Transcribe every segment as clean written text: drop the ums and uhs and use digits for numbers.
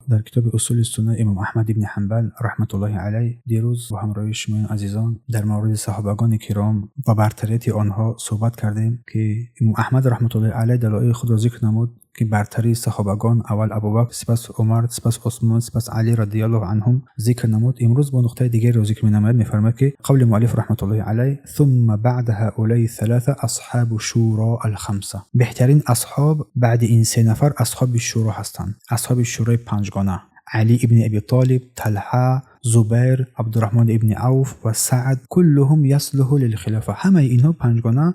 Дар китоби Усули Сунна Имом Аҳмад ибни Ҳанбал раҳматуллоҳи алайҳ дирӯз бо ҳамроҳии шумоён азизон дар мавриди саҳобагони киром ва бартарияти онҳо суҳбат кардем, ки Имом Аҳмад раҳматуллоҳи алайҳ далоили худро зикр намуд, ки бартарии саҳобагон аввал Абубакр, сипас Умар, сипас Усмон, сипас Али радиаллоҳу анҳум зикр намуд. Имрӯз бо нуқтаи дигареро зикр менамояд. Мефармояд, ки қавли муаллиф раҳматуллоҳи алайҳ: ثم بعد هؤلاء الثلاثة أصحاب شورى الخمسة. Беҳтарин асҳоб баъди ин се нафар асҳоби шӯро ҳастанд, асҳоби шӯрои панҷгона: Али ибни Аби Толиб, Талҳа, Зубайр, Абдураҳмон ибни Авф ва Саъд. كلهم يصلح للخلافة. Ҳамаи инҳо панҷгона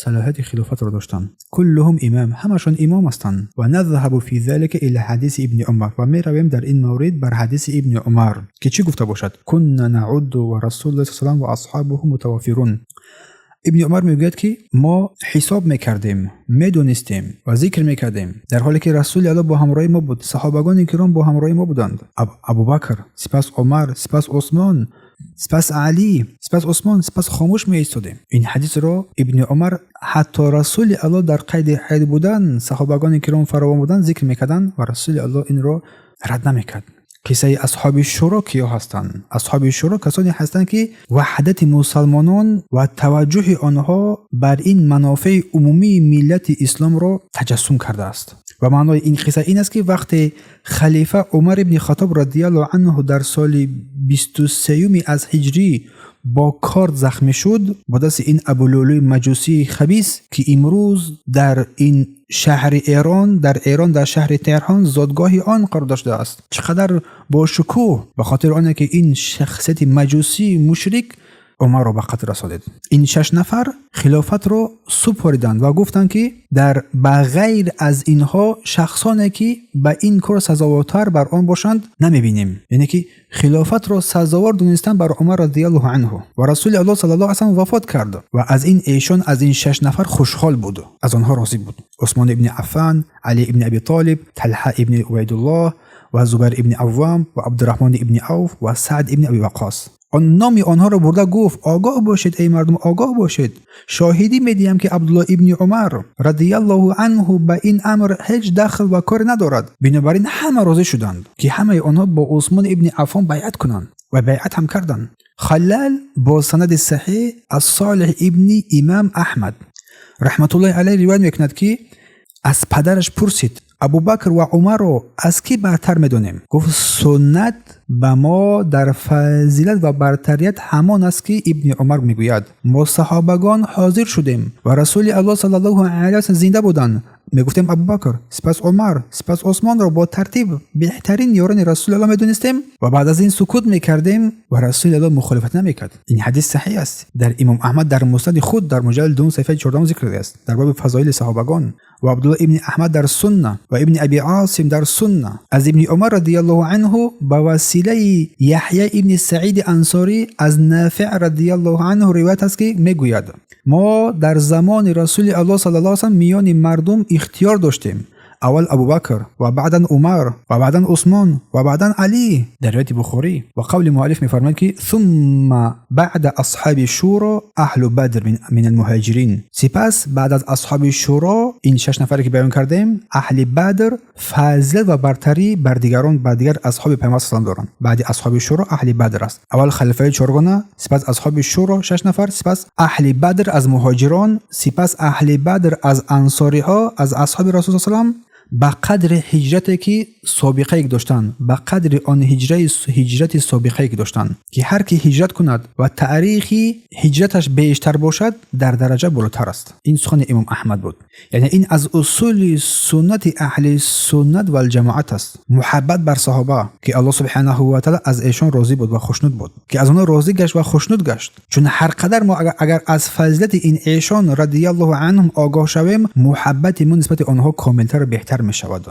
салоҳияти хилофатро доштанд. كلهم إمام, ҳамашон имом ҳастанд. ونذهب في ذلك إلى حديث ابن عمر. Ва меравем дар ин маврид бар ҳадиси Ибни Умар, ки чӣ гуфта бошад: كنا نعد ورسول الله صلى الله عليه وسلم وأصحابه متوافرون. Ибни Умар мегӯяд, ки мо ҳисоб мекардем, медонистем ва зикр мекардем, дар ҳоле ки Расули Аллоҳ бо ҳамроҳи мо буд, саҳобагони киром бо ҳамроҳи мо буданд: Абубакр, сипас Умар, сипас Усмон, сипас Алӣ, сипас Усмон, сипас хомӯш меистодем. Ин ҳадисро Ибни Умар, ҳатто Расули Аллоҳ дар қайди ҳаёт будан, саҳобагони киром фаровон будан, зикр мекарданд ва Расули Аллоҳ инро рад намекард. Қиссаи асҳоби шӯро киё ҳастанд? Асҳоби шӯро касоне ҳастанд, ки ваҳдати мусалмонон ва таваҷҷӯҳи онҳо бар ин манофеи умумии миллати исломро таҷассум кардааст. Ва маънои ин қисса ин аст, ки вақте халифа Умар ибни Хатоб радиаллоҳу анҳу дар соли 23-юми аз ҳиҷрӣ бо корд захмӣ шуд бо дасти ин Абулӯлӯи маҷусии хабис, ки имрӯз дар ин шаҳри Эрон, дар Эрон, дар шаҳри Теҳрон зодгоҳи он қарор доштааст. Чӣ қадар бошукӯҳ! Ба хотири оне ки ин шахсияти маҷусии мушрик Умарро ба қатл расонид. Ин шаш нафар хилофатро супориданд ва гуфтанд, ки дар ба ғайр аз инҳо шахсоне, ки ба ин кор сазовортар бар он бошанд, намебинем. Яъне ки хилофатро сазовор донистанд бар Умар радиаллоҳу анҳу. Ва Расули Аллоҳ саллаллоҳу алайҳи васаллам вафот кард ва аз ин эшон, аз ин шаш нафар хушҳол буд, аз онҳо розӣ буд: Усмон ибни Аффан, Али ибни Аби Толиб, Талҳа ибни Убайдуллоҳ ва Зубайр ибни Аввам ва Абдураҳмон ибни Авф ва Саъд ибни Аби Ваққос. Он номи онҳоро бурда гуфт: «Огоҳ бошед, эй мардум, огоҳ бошед, шоҳидӣ медиҳам, ки Абдуллоҳ ибни Умар радиаллоҳу анҳу ба ин амр ҳеҷ дахл ва коре надорад». Бинобар ин ҳама розӣ шуданд, ки ҳамаи онҳо бо Усмон ибни Аффон байъат кунанд ва байъат ҳам карданд. Халлал бо санади саҳеҳ аз Солиҳ ибни Имам Аҳмад раҳматуллоҳи алайҳ ривоят мекунад, ки аз падараш пурсид: «Абубакр ва Умарро аз кӣ бартар медонем?» Гуфт: «Суннат ба мо дар фазилат ва бартарият ҳамон аст, ки Ибни Умар мегӯяд: мо саҳобагон ҳозир шудем ва Расули Аллоҳ саллаллоҳу алайҳи васаллам зинда буданд, мегуфтем Абубакр, сипас Умар, сипас Усмонро бо тартиб беҳтарин ёрони Расули Аллоҳ медонистем ва баъд аз ин сукут мекардем ва Расули Аллоҳ мухолифат намекард». Ин ҳадис саҳеҳ аст, дар Имом Аҳмад дар Муснади худ дар муҷаллади дуввум, саҳифаи 14 зикр шудааст, дар боби фазоили саҳобагон. Ва Абдуллоҳ ибни Аҳмад дар Сунна ва Ибни Аби Осим дар Сунна аз Ибни Умар радиаллоҳу анҳу ба василаи Яҳя ибни Саиди Ансорӣ аз Нафиъ радиаллоҳу анҳу ривоят аст, ки мегӯяд: «Мо дар замони Расули Аллоҳ саллаллоҳу алайҳи васаллам миёни мардум ихтиёр доштем: аввал Абубакр ва баъдан Умар ва баъдан Усмон ва баъдан Алӣ». Дар ривояти Бухорӣ. Ва қавли муаллиф мефармояд, ки ثم بعد أصحاب الشورى أهل بدر من المهاجرين. Сипас баъд аз асҳоби шӯро, ин шаш нафаре, ки баён кардем, аҳли Бадр фазилат ва бартарӣ бар дигарон, бар дигар асҳоби Пайғамбар салам доранд. Баъди асҳоби шӯро аҳли Бадр аст. Аввал халифаи чоргона, сипас асҳоби шӯро шаш нафар, сипас аҳли Бадр аз муҳоҷирон, сипас аҳли Бадр аз ансориҳо, аз асҳоби Расул салам, ба қадри ҳиҷрате, ки собиқае доштанд, ба қадри он ҳиҷрати собиқае, ки доштанд, ки ҳар ки ҳиҷрат кунад ва таърихи ҳиҷраташ бештар бошад, дар дараҷа болотар аст. Ин сухани Имом Аҳмад буд. Яъне ин аз усули суннати аҳли суннат валҷамоат аст, муҳаббат бар саҳоба, ки Аллоҳ субҳанаҳу ва таала аз эшон розӣ буд ва хушнуд буд, ки аз онҳо розӣ гашт ва хушнуд гашт. Чун ҳар қадар мо агар аз фазилати ин эшон радиаллоҳу анҳум огоҳ шавем, муҳаббати мо нисбати онҳо комилтару беҳтар мешавад.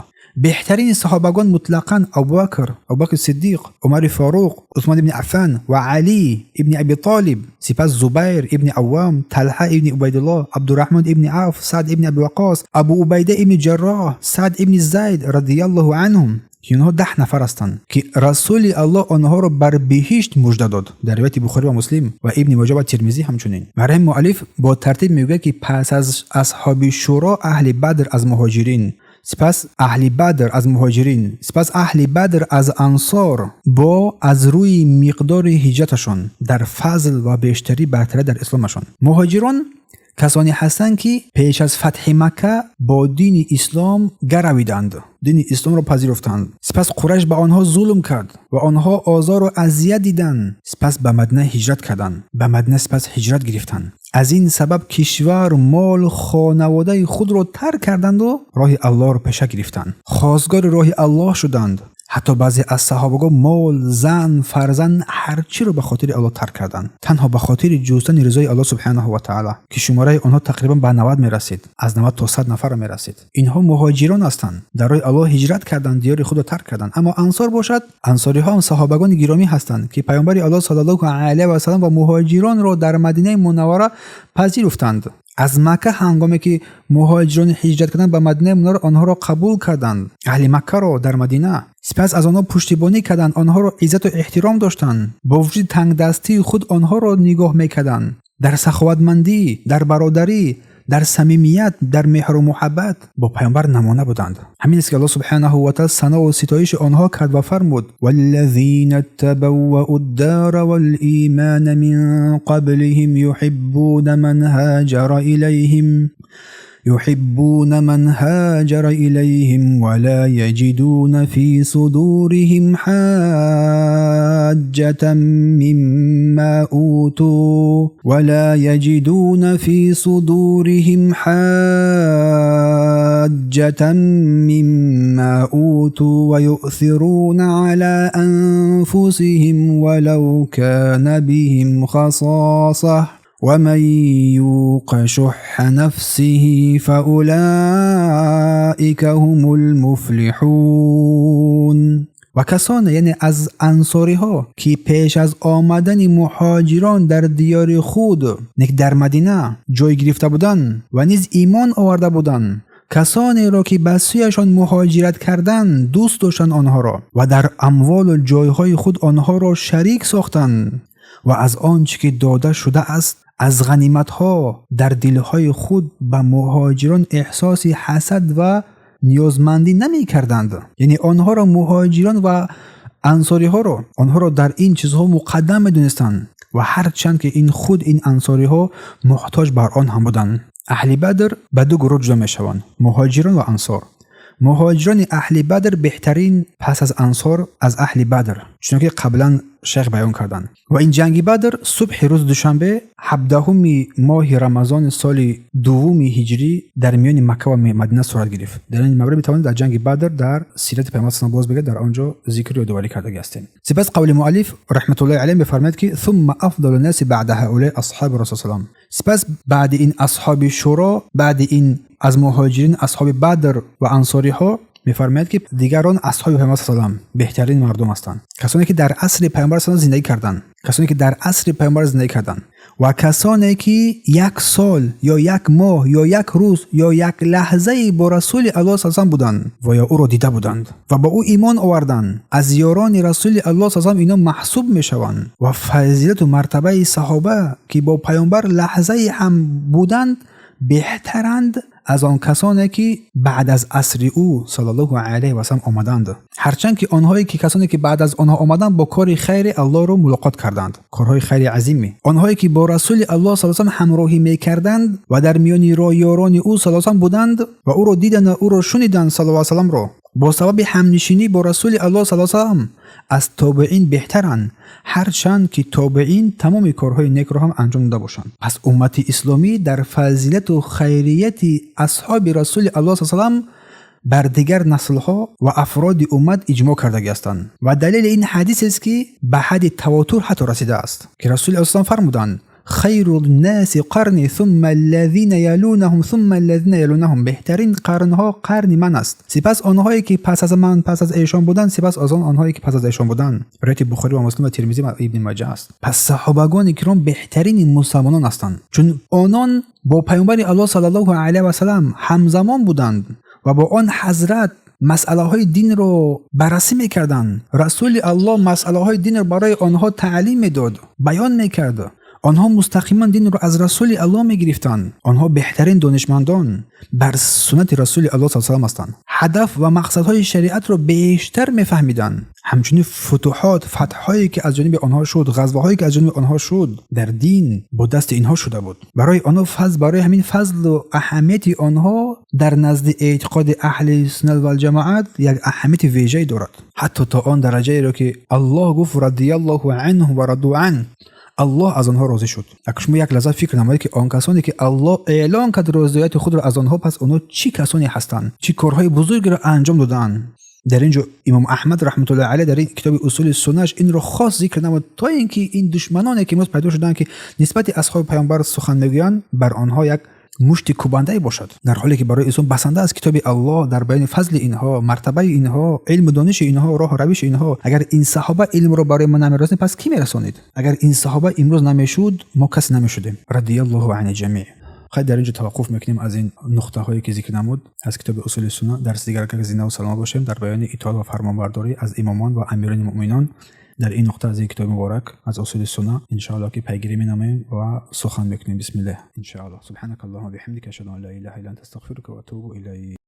Беҳтарини саҳобагон мутлақан Абубакр, Абубакри Сиддиқ, Умари Форуқ, Усмон ибни Аффан ва Алӣ ибни Аби Толиб, сипас Зубайр ибни Аввам, Талҳа ибни Убайдуллоҳ, Абдураҳмон ибни Авф, Саъд ибни Аби Ваққос, Абу Убайда ибни Ҷарроҳ, Саъд ибни Зайд радиаллоҳу анҳум, ки инҳо 10 нафар ҳастанд, ки Расули Аллоҳ онҳоро бар биҳишт мужда дод, дар ривояти Бухорӣ ва Муслим ва Ибни Моҷа ва Термизӣ ҳамчунин. Барои муаллиф бо тартиб мегӯяд, ки пас аз асҳоби шӯро аҳли Бадр аз муҳоҷирин. Сипас аҳли Бадр аз муҳоҷирин, сипас аҳли Бадр аз ансор бо аз рӯи миқдори ҳиҷраташон дар фазл ва бештарӣ бартарӣ дар исломашон. Муҳоҷирон касоне ҳастанд, ки пеш аз фатҳи Макка бо дини ислом гаравиданд, дини исломро пазируфтанд. Сипас Қурайш ба онҳо зулм кард ва онҳо озору азият диданд. Сипас ба Мадина ҳиҷрат карданд. Ба Мадина сипас ҳиҷрат гирифтанд. Аз ин сабаб кишвар, мол, хонаводаи худро тарк карданду роҳи Аллоҳро пеша гирифтанд. Хостгори роҳи Аллоҳ шуданд. Ҳатто баъзе аз саҳобагон мол, зан, фарзанд, ҳарчиро ба хотири Аллоҳ тарк карданд, танҳо ба хотири ҷустани ризои Аллоҳ субҳанаҳу ва таъала, ки шумораи онҳо тақрибан ба 90 мерасид, аз 90 то 100 нафарро мерасид. Инҳо муҳоҷирон ҳастанд, дар роҳи Аллоҳ ҳиҷрат карданд, диёри худро тарк карданд. Аммо ансор бошад, ансориҳо ҳам саҳобагони гиромӣ ҳастанд, ки паёмбари Аллоҳ саллаллоҳу алайҳи васаллам ва муҳоҷиронро дар Мадинаи Мунаввара пазируфтанд. Аз Макка ҳангоме ки муҳоҷирон ҳиҷрат карданд ба Мадинаи Мунаввара, онҳоро қабул карданд, аҳли Маккаро дар Мадина. Сипас аз онҳо пуштибонӣ карданд, онҳоро иззату эҳтиром доштанд, бо вуҷуди тангдастии худ онҳоро нигоҳ мекарданд. Дар саховатмандӣ, дар бародарӣ, дар самимият, дар меҳру муҳаббат бо паёмбар намуна буданд. Ҳамин аст, ки Аллоҳ субҳанаҳу ва таъала санову ситоиши онҳо кард ва фармуд: валлазина табаввау ддара валимана мин қаблиҳим юҳиббуна ман ҳаҷара илайҳим يحبون من هاجر إليهم ولا يجدون في صدورهم حاجة مما أوتوا ولا يجدون في صدورهم حاجة مما أوتوا ويؤثرون على أنفسهم ولو كان بهم خصاصة ومن يوق شح نفسه فأولئك هم المفلحون. Ва касоне, яъне аз ансориҳо, ки пеш аз омадани муҳоҷирон дар диёри худ, дар Мадина ҷой гирифта буданд ва низ имон оварда буданд, касонеро, ки ба сӯяшон муҳоҷират карданд, дӯст доштанд онҳоро ва дар амволу ҷойҳои худ онҳоро шарик сохтанд ва аз он чӣ ки дода шудааст аз ғаниматҳо дар дилҳои худ ба муҳоҷирон эҳсоси ҳасад ва ниёзмандӣ намекарданд. Яъне онҳоро, муҳоҷирон ва ансориҳоро, онҳоро дар ин чизҳо муқаддам медонистанд ва ҳарчанд ки ин худ ин ансориҳо муҳтоҷ бар он ҳам буданд. Аҳли Бадр ба ду гурӯҳ ҷудо мешаванд: муҳоҷирон ва ансор. Муҳоҷирони аҳли Бадр беҳтарин пас аз ансор аз аҳли Бадр, чунонки қаблан шайх баён карданд. Ва ин ҷанги Бадр субҳи рӯзи душанбе, 17-уми моҳи Рамазони соли дуввуми ҳиҷрӣ дар миёни Макка ва Мадина сурат гирифт. Дар ин маврид метавонед дар ҷанги Бадр дар сирати Пайғамбар саллаллоҳу боз бигӯед, дар он ҷо зикру ёдоварӣ кардагӣ ҳастем. Сипас қавли муаллиф раҳматуллоҳи алайҳ мефармояд, ки ثم أفضل الناس بعد هؤلاء أصحاب رسول الله. Сипас баъди ин асҳоби шӯро, баъди ин аз муҳоҷирин, асҳоби Бадр ва ансориҳо, мефармояд, ки дигарон асҳоби Пайғамбар саллаллоҳу беҳтарин мардум ҳастанд, касоне ки дар асри Пайғамбар саллаллоҳу зиндагӣ карданд, касоне ки дар асри Пайғамбар зиндагӣ карданд ва касоне ки як сол ё як моҳ ё як рӯз ё як лаҳзае бо Расули Аллоҳ саллаллоҳу буданд ва ё ӯро дида буданд ва ба ӯ имон оварданд, аз ёрони Расули Аллоҳ саллаллоҳу ино маҳсуб мешаванд. Ва фазилату мартабаи саҳоба, ки бо Пайғамбар лаҳзае ҳам буданд, беҳтаранд аз он касоне, ки баъд аз асри ӯ саллаллоҳу алайҳи васаллам омаданд, ҳарчанд ки онҳое ки касоне ки баъд аз онҳо омаданд, бо кори хайри Аллоҳро мулоқот карданд, корҳои хайри азиме. Онҳое ки бо Расули Аллоҳ саллаллоҳу алайҳи васаллам ҳамроҳӣ мекарданд ва дар миёни ёрони ӯ саллаллоҳу алайҳи васаллам буданд ва ӯро диданд ва ӯро шуниданд саллаллоҳу алайҳи васалламро, бо сабаби ҳамнишинӣ бо Расули Аллоҳ саллаллоҳу алайҳи васаллам аз тобеин беҳтаранд, ҳарчанд ки тобеин тамоми корҳои некро ҳам анҷом дода бошанд. Пас уммати исломӣ дар фазилату хайрияти асҳоби Расули Аллоҳ саллаллоҳу алайҳи васаллам бар дигар наслҳо ва афроди уммат иҷмоъ кардагӣ ҳастанд. Ва далели ин ҳадисест, ки ба ҳадди тавотур ҳатто расидааст, ки Расули Аллоҳ фармуданд: خير الناس قرني ثم الذين يلونهم ثم الذين يلونهم. Беҳтарин қарнҳо қарни ман аст, сипас онҳое ки пас аз ман, пас аз эшон буданд, сипас аз он онҳое ки пас аз эшон буданд. Ривояти Бухорӣ ва Муслим ва Термизӣ ва Ибни Маҷа аст. Пас саҳобагони киром беҳтарини мусалмонон ҳастанд, чун онон бо Паёмбари Аллоҳ саллаллоҳу алайҳи васаллам ҳамзамон буданд ва бо он ҳазрат масъалаҳои динро баррасӣ мекарданд. Расули Аллоҳ масъалаҳои динро барои онҳо таълим медод, баён мекард. Онҳо мустақиман динро аз Расули Аллоҳ мегирифтанд. Онҳо беҳтарин донишмандон бар суннати Расули Аллоҳ саллаллоҳу алайҳи васаллам ҳастанд. Ҳадаф ва мақсадҳои шариатро бештар мефаҳмиданд. Ҳамчунин футуҳот, фатҳҳое ки аз ҷониби онҳо шуд, ғазваҳое ки аз ҷониби онҳо шуд, дар дин бо дасти инҳо шуда буд. Барои онҳо фазл, барои ҳамин фазлу аҳамияти онҳо дар назди эътиқоди аҳли суннат валҷамоат як аҳамияти вежае дорад. Ҳатто то он дараҷаеро ки Аллоҳ гуфт радияллоҳу анҳу ва раду ан, Аллоҳ аз онҳо розӣ шуд. Агар шумо як лаҳза фикр намоед, ки он касоне ки Аллоҳ эълон кард розиёти худро аз онҳо, пас онҳо чӣ касоне ҳастанд, чӣ корҳои бузургеро анҷом додаанд. Дар ин ҷо имом Аҳмад раҳматуллоҳи алайҳ дар ин китоби Усули суннаш инро хос зикр намуд, то ин ки ин душманоне ки имрӯз пайдо шуданд, ки нисбати асҳоби паёмбар сухан мегӯянд, бар онҳо як мушти кӯбандае бошад. Дар ҳоле ки барои инсон басанда аст китоби Аллоҳ дар баёни фазли инҳо, мартабаи инҳо, илму дониши инҳо, роҳу равиши инҳо. Агар ин саҳоба илмро барои мо намерасонид, пас кӣ мерасонид? Агар ин саҳоба имрӯз намешуд, мо кас намешудем. Радияллоҳу ани ҷамиъ. Хайр, дар ин ҷо таваққуф мекунем аз ин нуқтаҳое ки зикр намуд аз китоби Усули сунна. Дарси дигар агар зинда саломат бошем, дар баёни итоат ва фармонбардорӣ аз имомон ва амирони муъминон дар ин нуқта аз ин китоби муборак аз Усули сунна иншоаллоҳ ки пайгирӣ менамоем ва сухан мекунем. Бисмиллаҳ, иншоаллоҳ. Субҳанака аллоҳума биҳамдика, ашҳаду ан ла илаҳа илла анта, астағфирука ва атубу илайк.